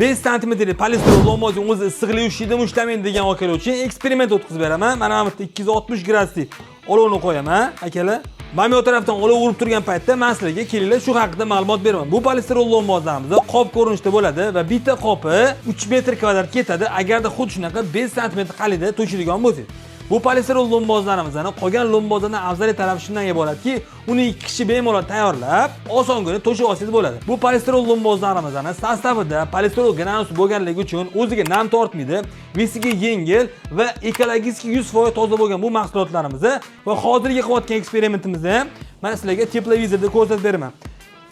5 santimetrlik polistirol lo'mbozning o'zi issiqlik ushlaydimi, ushlamaydi degan akalar uchun eksperiment o'tkazib beraman. Mana bu yerda 260 graduslik olovni qo'yaman, akalar. Mana bu tarafdan olov urib turgan paytda men sizlarga, kelinglar, shu haqida ma'lumot beraman. Bu polistirol lo'mbozlarimiz qop ko'rinishda bo'ladi va bitta qopi 3 metr kvadrat ketadi, agarda xuddi shunaqa 5 santimetr qalida to'shaydigan bo'lsangiz. Bu polistirol lo'mbozlarimizni qolgan lo'mbozlardan afzalli tarafi shundan iboratki, uni ikki kishi bemalol tayyorlab, osongina to'shab olsangiz bo'ladi. Bu polistirol lo'mbozlarimizni состав ida polistirol granusi bo'lganligi uchun o'ziga nam tortmaydi, вес iga yengil va ekologik 100% toza bo'lgan bu mahsulotlarimizni va hozirgi qilayotgan eksperimentimizni ham mana sizlarga teplovizorda ko'rsatib beraman.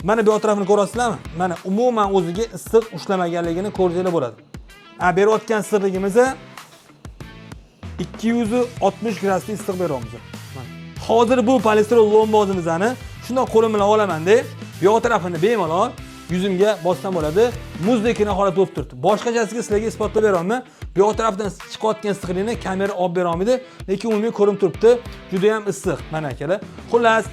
Mana bu atrofini ko'rasizlarmi? Mana umuman o'ziga issiq ushlamaganligini ko'rsanglar bo'ladi. A berayotgan issiqligimizni 260 gradusda issiq beryapmiz. Mana. Hozir bu polistirol lo'mbozimizni shundoq qo'lim bilan olamanda, bu yoq tarafini bemalol yuzimga bossam bo'ladi. Muzdekina holat bo'lib turibdi. Boshqachasiga sizlarga isbotlab beraman. Bu yoq tarafdan chiqayotgan issiqlikni kamera olib bera olmaydi, lekin umumiy ko'rinib turibdi. Juda ham issiq. Mana, akalar. Xullas,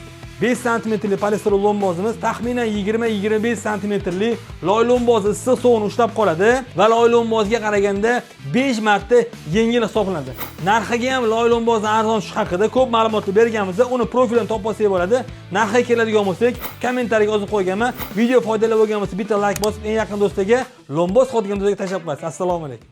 5 santimetrli polistirol lo'mbozimiz taxminan 20-25 santimetrli loy lo'mboz issiq suvini ushlab qoladi va loy lo'mbozga qaraganda 5 marta yengil hisoblanadi. Narxiga ham loy lo'mbozni arzon tushishi haqida ko'p ma'lumotlar berganmiz. Uni profilini topib olsak bo'ladi. Narxiga keladigan bo'lsak, kommentariyaga yozib qo'yganman. Video foydali bo'lgan bo'lsa, bitta layk bosib, eng yaqin do'stlarga, lo'mboz sotgan do'stlarga tashlab qo'yasiz. Assalomu alaykum.